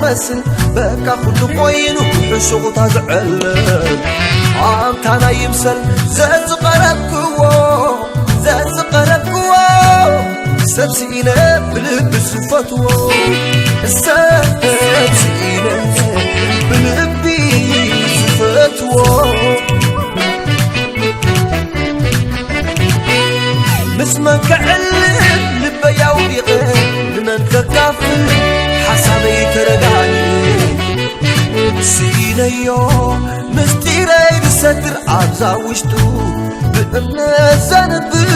መስል በቃ ኩሉ ኮይኑ ሕሹቑታ ዝዕልል ኣንታ ናይ ይምሰል ዘዝቐረብክዎ ዘዝቐረብክዎ ሰብ ስኢነ ብልቢ ዝፈትዎ ሰብ ስኢነ ብልቢ ዝፈትዎ ምስ መን ከዕልል ልበይ ኣውዲቐ ንመን ከካፍል ሓሳበይ ተረዳኒ ስኢነዮ ምስጢረይ ዝሰትር ኣብዛ ውሽጡ ብእምነት ዘንብር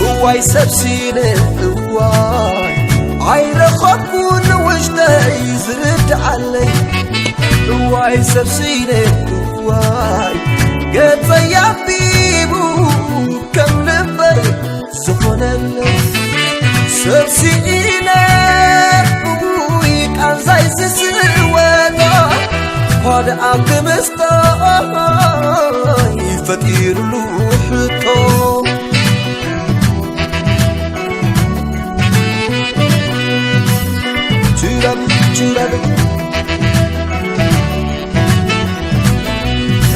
እዋይ ሰብ ስኢነ እዋይ ኣይረኸብኩን ንውሽጠይ ዝርድኣለይ እዋይ ሰብ ስኢነ እዋይ ገጸይ ኣቢቡ ከም ልበይ ዝኾነለይ ሰብ ስኢነ እውይ ቃንዛይ ዝስወጦ ኳደ ኣብ ክምስቶ ፈጢሩሉ ሕቶ ችረብ ችረብ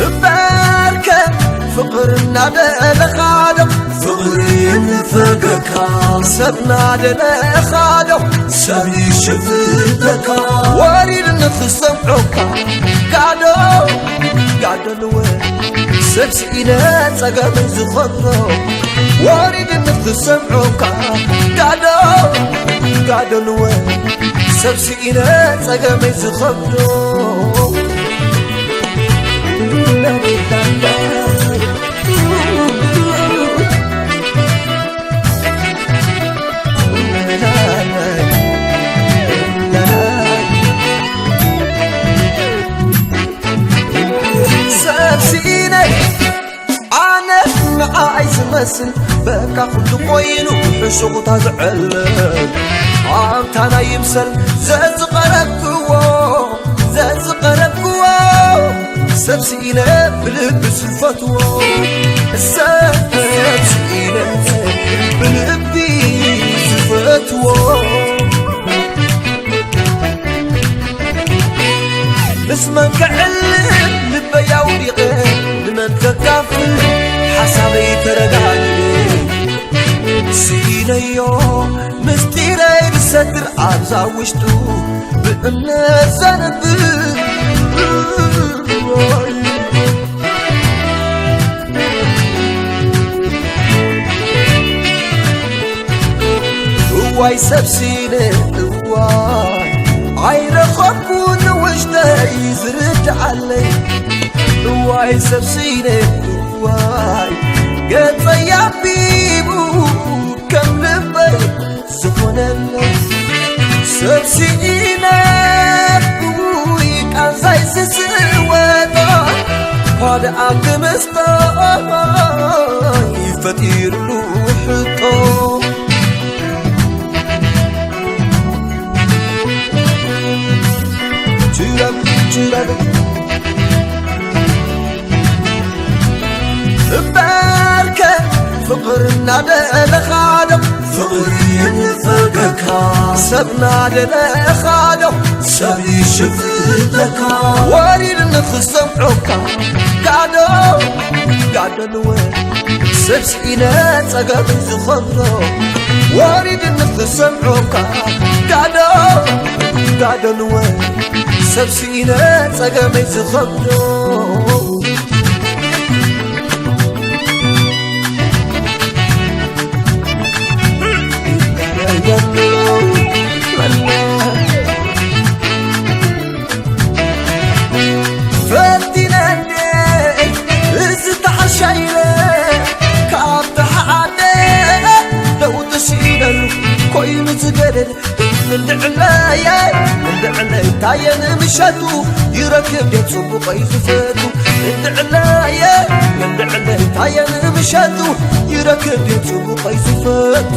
እምበርከ ፍቕር እናደለኻዶ ፍቕሪ ይንፈገካ ሰብ እናደለኻዶ ሰብ ይሽፍተካ ወሪድ ንኽሰምዖካ ጋዶ ጋዶ ንወ ሰብ ስኢነ ጸገመይ ዝኸብዶ ወሪድ ንኽሰምዖካ ጋዶ ጋዶ ንወ ሰብ ስኢነ ጸገመይ ዝኸብዶ ሰብ ስኢነ ኣነ ንዓይ ዝመስል በቃ ኩሉ ኮይኑ ሕሹቑታ ዝዕልል ኣንታ ናይ ይምሰል ዘዝቐረብክዎ ዘዝቐረብክዎ ሰብ ስኢነ ብልቢ ዝፈትዎ ሰብ ስኢነ ብልቢ ዝፈትዎ ምስ መን ከዕልል ልበይ ኣውዲቐ ንመን ከካፍል ሓሳበይ ተረጋጊ ስኢነዮ ምስጢረይ ዝሰትር ኣብዛ ውሽጡ ብእምነት ዘንብር እዋይ ሰብ ስኢነ እዋይ ኣይረኸብኩ ንውሽጠይ ዝርድኣለይ እዋይ ሰብ ስኢነ እዋይ ገጸይ ኣቢቡ ከም ልበይ ዝኾነለይ ሰብ ስኢነ እውይ ቃንዛይ ዝስወጦ ኳደ ኣብ ክምስቶ ፈጢሩሉ ሕቶ ችረብ ችረብ እምበርከ ፍቕር እናደለኻዶ ፍቕሪ ይንፈገካ ሰብ እናደለኻዶ ሰብ ይሽፍተካ ወሪድ ንኽሰምዖካ ጋዶ ጋዶ ንወ ሰብ ስኢነ ጸገብ ዝኸብዶ ወሪድ ንኽሰምዖካ ጋዶ ጋዶ ንወ ሰብ ስኢነ ጸገመይ ዝኸብዶ ፈቲነ እንዴ እዚ ተሓሻ ኢለ ካብ ተሓዓደ ለውጢ ስኢነሉ ኮይኑ ዝገደደ እንድዕለየ እንድዕለይ ታየ ንምሸቱ ይረክብ ድየ ጽቡቐይ ዝፈቱ እንድዕለየ እንድዕለይ ታየ ንምሸቱ ይረክብ ድየ ጽቡቐይ ዝፈቱ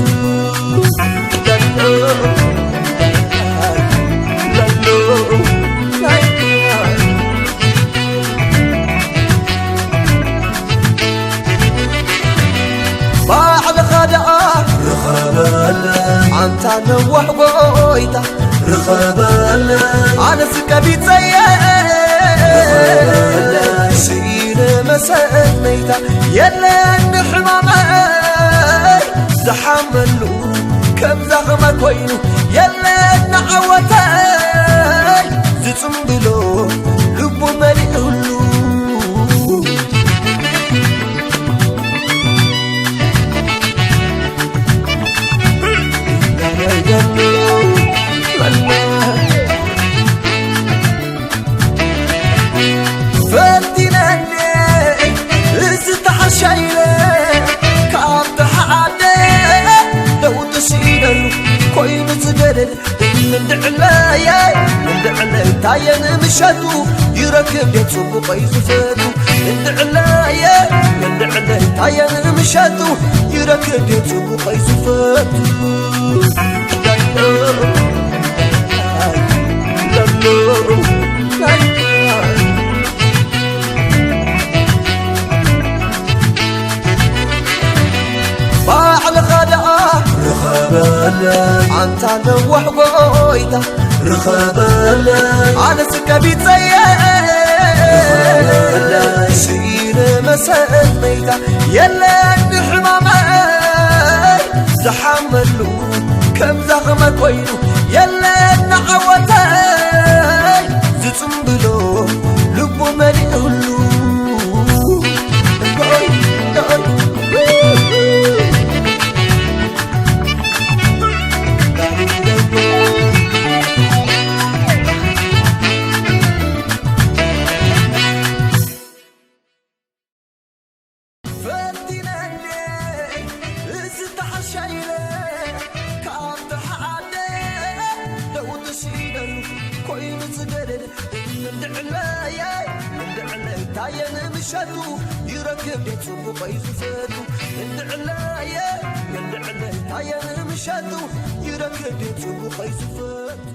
ነዋሕ ጎይታ ርኸበለይ። ኣነስ ቀቢጸየ ስኢነ መሰነይታ የለን ሕማመይ ዝሓመሉ ከም ዛኸመ ኮይኑ የለን ዓወተይ ዝጽምብሎ ልቡ መሊኡሉ። ፈቲነኒ እዚ ተሓሻይለ ካብ ተሓደ ለውጢ ስኢነሉ ኮይኑ ዝገደደ እንድዕለየ እንድዕለ ታየ ንምሸቱ ይረክብ ድየ ጽቡቐይ ዝፈቱ እንድዕለየ እንድዕለ ታየ ንምሸቱ ይረክብ ድየ ጽቡቐይ ዝፈቱ ባዕልኻ ደኣ ርኸበለይ ኣንታ ነዋሕ ጎይታ ርኸበለይ ኣነስ ቀቢጸየ ስኢነ መሰነይታ የለን ሕማመይ ዝሓመሉ ከም ዛኸመ ኮይኑ የለን ዓወተይ ዝጽምብሎ ልቡ መሊኡሉ ፈቲነኒ እዚ ተሓሻይለ ካብ ተሓደ ለውጢ ስኢነሉ ኮይኑ ዝገደደ እንድዕለየ እንድዕለ ታየ ንምሸቱ ይረክብ ድየ ጽቡቐይ ዝፈቱ እንድዕለየ እንድዕለ ታየ ንምሸቱ ይረክብ ድየ ጽቡቐይ ዝፈቱ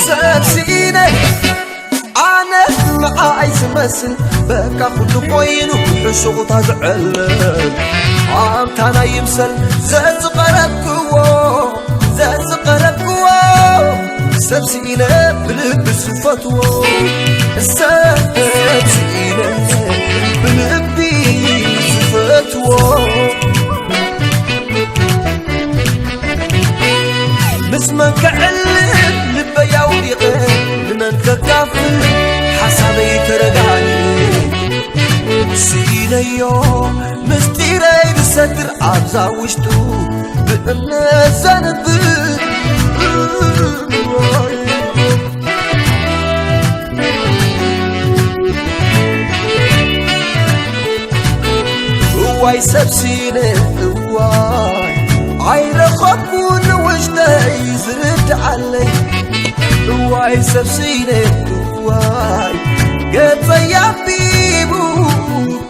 ሰብሲነ ኣነ ንዓይ ዝመስል በቃ ኩሉ ኮይኑ ሕሹቑታ ዝዕለል ኣምታ ናይ ይምሰል ዘዝቐረብክዎ ዘዝቐረብክዎ ሰብ ስኢነ ብልቢ ዝፈትዎ ሰብ ስኢነ ብልቢ ዝፈትዎ ምስ መን ከዕልል ልበይ ኣውዲቐ ንመን ከካፍል ሓሳበይ ተረጋጊ ስኢነዮ ምስጢረይ ዝሰትር ኣብዛ ውሽጡ ብእምነት ዘንብር እዋይ ሰብ ስኢነ እዋይ ኣይረኸብኩ ንውሽጠይ ዝርድዓለይ እዋይ ሰብ ስኢነ እዋይ ገጸይ ኣቢቡ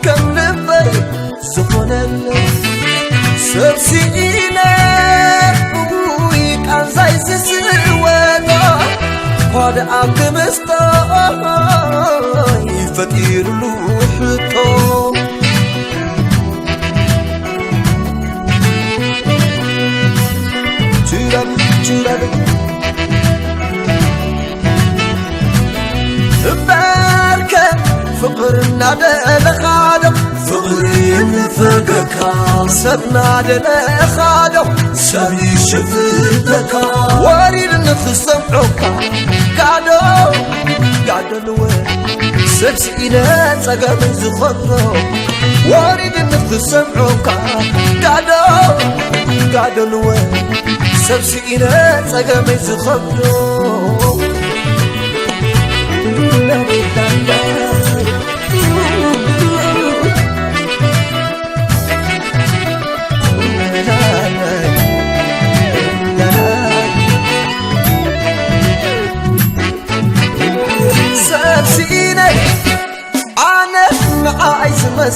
ከም ልበይ ዝኾነለይ ሰብ ስኢነ እውይ ቃንዛይ ዝስወዶ ኳደ ኣብ ክምስቶ ፈጢሩሉ ሕቶ ችረብ ችረብ እምበርከ ፍቕሪ እናደለኻዶ ፍቕሪ ንፈገካ ሰብ እናደለኻዶ ሰብ ይሽፍተካ ወሪድኒ ክሰምዖካ ጋዶ ጋዶ ንወ ሰብ ስኢነ ጸገመይ ዝኸብዶ ወሪድኒ ክሰምዖካ ጋዶ ጋዶ ንወ ሰብ ስኢነ ጸገመይ ዝኸብዶ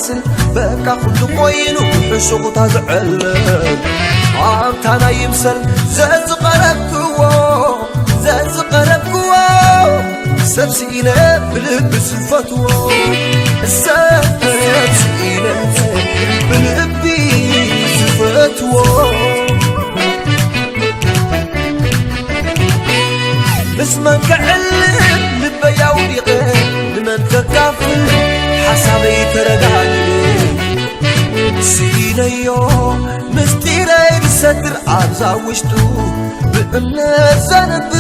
ስል በቃ ኩሉ ኮይኑ ብሕሹኽታ ዝዕለል ኣንታ ናይ ይምሰል ዘዝቐረብክዎ ዘዝቐረብክዎ ሰብ ስኢነ ብልቢ ዝፈትዎ ሰብ ስኢነ ብልቢ ዝፈትዎ ምስ መን ክዕልል ልበይ ኣውዲቐ ንመን ከካፍል ሓሳበይ ተረጋግእ ስኢነዮ ምስጢረይ ዝሰትር ኣብዛ ውሽጡ ብእምነት ዘንብብ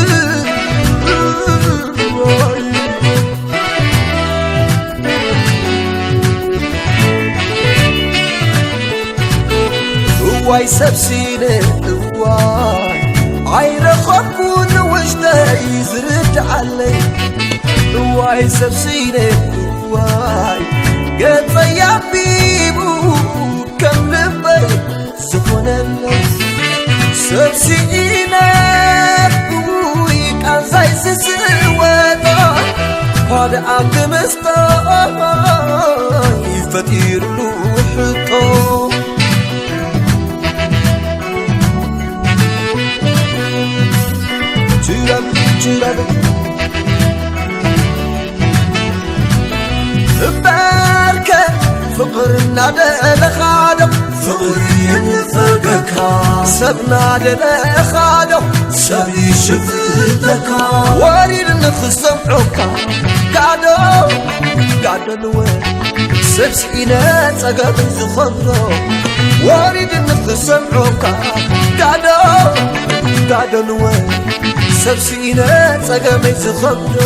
እዋይ ሰብ ስኢነ እዋይ ኣይረኸብኩን ውሽጠይ ዝርድኣለይ እዋይ ሰብ ስኢነ እዋይ ገጸይ ኣቢቡ ከም ልበይ ዝኾነለይ ሰብ ስኢነ እውይ ቃንዛይ ዝስወጦ ካልእ ኣብ ክምስጦ ፈጢሩሉ ሕቶ ችረብ ችረብ እምበርከ ፍቕሪ እናደለኻ ዶ ፍቕሪ ይንፈገካ ሰብ እናደለኻ ዶ ሰብ ይሽፍተካ ወሪድ ንኽሰምዖካ ጋዶ ጋዶ ንወ ሰብ ስኢነ ጸገም ዝኸብዶ ወሪድ ንኽሰምዖካ ጋዶ ጋዶ ንወ ሰብ ስኢነ ጸገመይ ዝኸብዶ